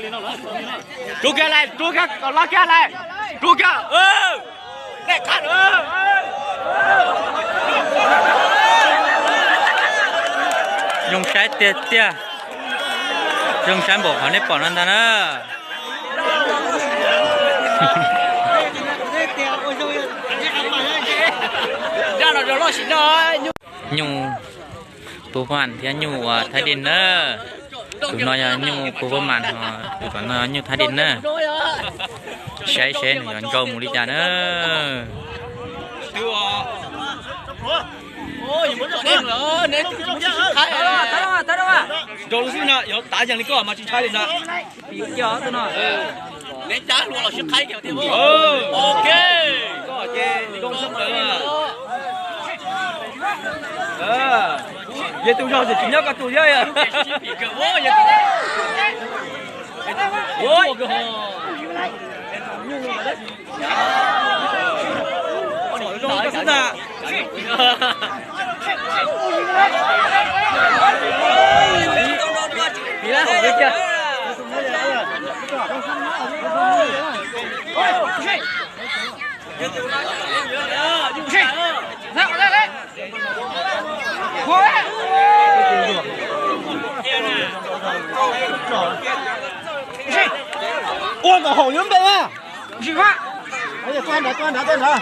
Rub kiag lawm, rub kiag kom loj kiag lawm. Rub kiag. Zoo saib tiag tiag. Zoo saib npaum qhov nej pom no ntag na. Nyuj Pus Pab Mas thiab nyuj uas Thaib Dej na. Tus no yog nyuj Pus Pab Mas, tus tom no nyuj Thaib Dej na. Saib seb nws yuav ntsau mus li cas na. Nrau xwb na, yuav tav yees li koj mas tsis ntshai li ntag. Neb cab hlua los sib qhaib kiag thiab. Ok. Yog tus zog ces tsis nyob koj tus thiab. Ua kom haum yuav npe na. Tuaj nrad, tuaj nrad, tuaj nrad.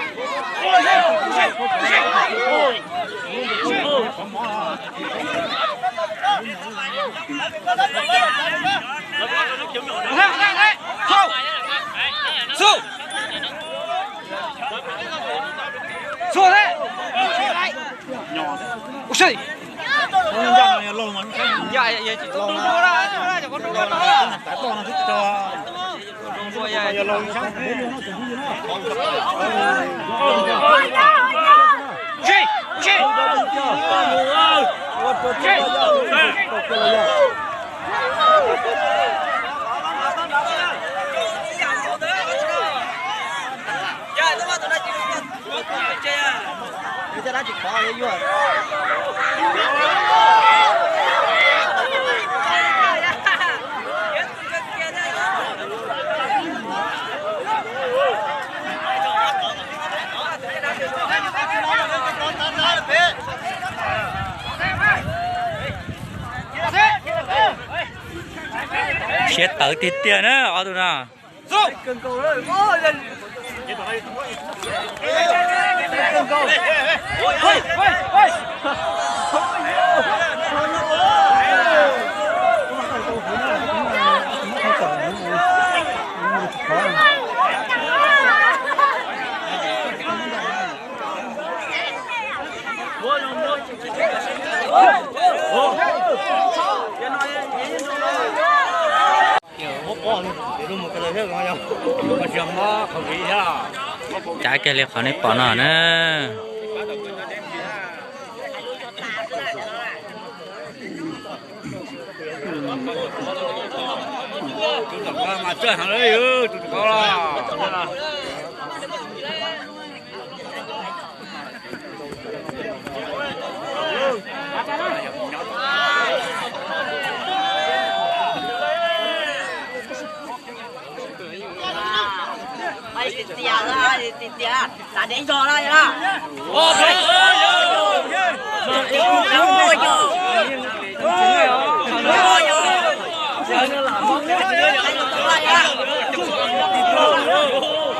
Siab tawv tiag tiag na ob tug no. Cav kiag li qhov nej pom no na.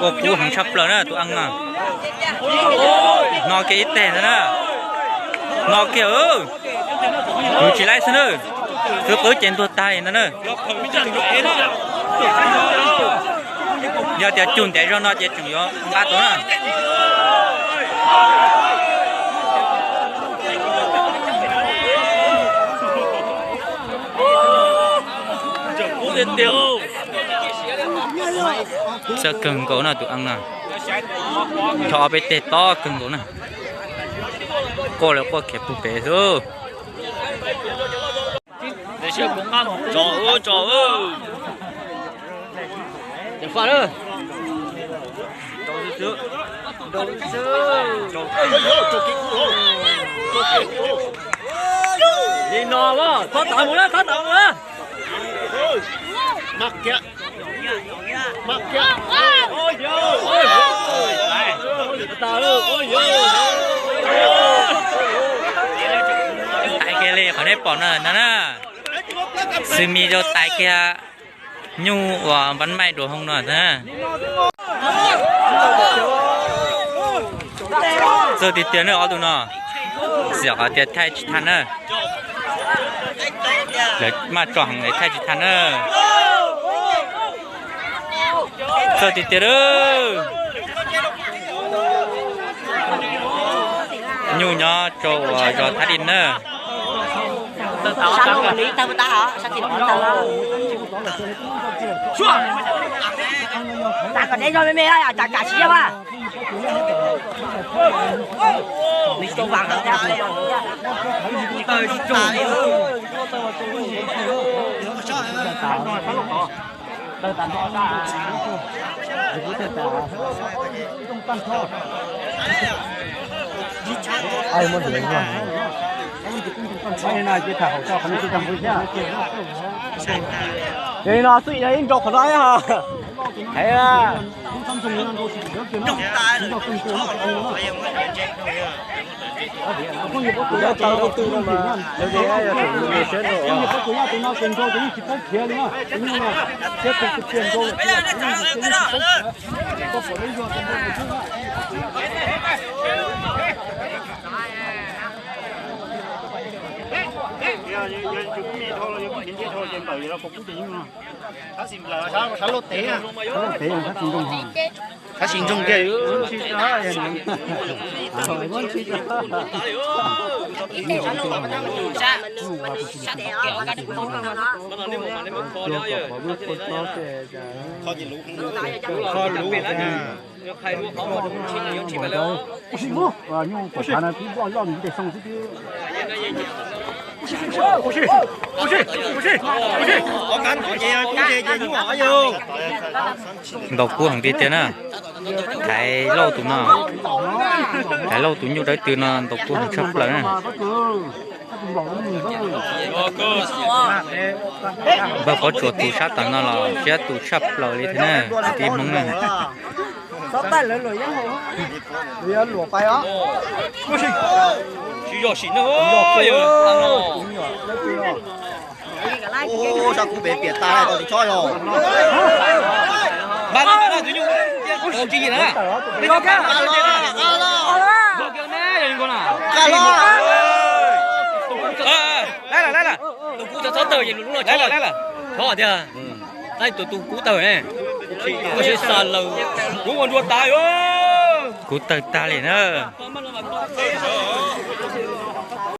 Ua kub heev tshaj plaws na tus eeb na. No kiag ib teg ntag na. No kiag. Kwv tsis laib xwb na. Kwv qwb ces ntuag tag ntag na. Yog tias cug ntev zog no ces tseem yuav nqa tau na. Txawj kawg nkaus na tus eeb na. Nrho ob peb teg tob kawg nkaus na. Quaj los quaj khiav puag pem xwb. Li no, txhob tawv mus na, txhob tawv mus na. Tais kiag li qhov nej pom no na. Xws mis rau tais kiag nyuj uas npab maij dua hoo no na. Txawj tiag tiag na ob tug no. Xiam qhov tias thaij tsis tag na. Lawv maj tso heev lawv thaij tsis tag na. Txawj tiag tiag lawm. Nyuj nyob rau uas zos Thab Dij na. Ces no xwb ib nrau qhov no. Ntaus kub heev tiag tiag na. Thaiv Lauj tus no, Thaiv Lauj tus nyuj dawb tw no ntaus kub heev tshaj plaws na. Npawg Pov Tsuas tus sab tom no los siab tus tshaj plaws li thiab na, kwv tij Hmoob na. Kub tawg tag li na.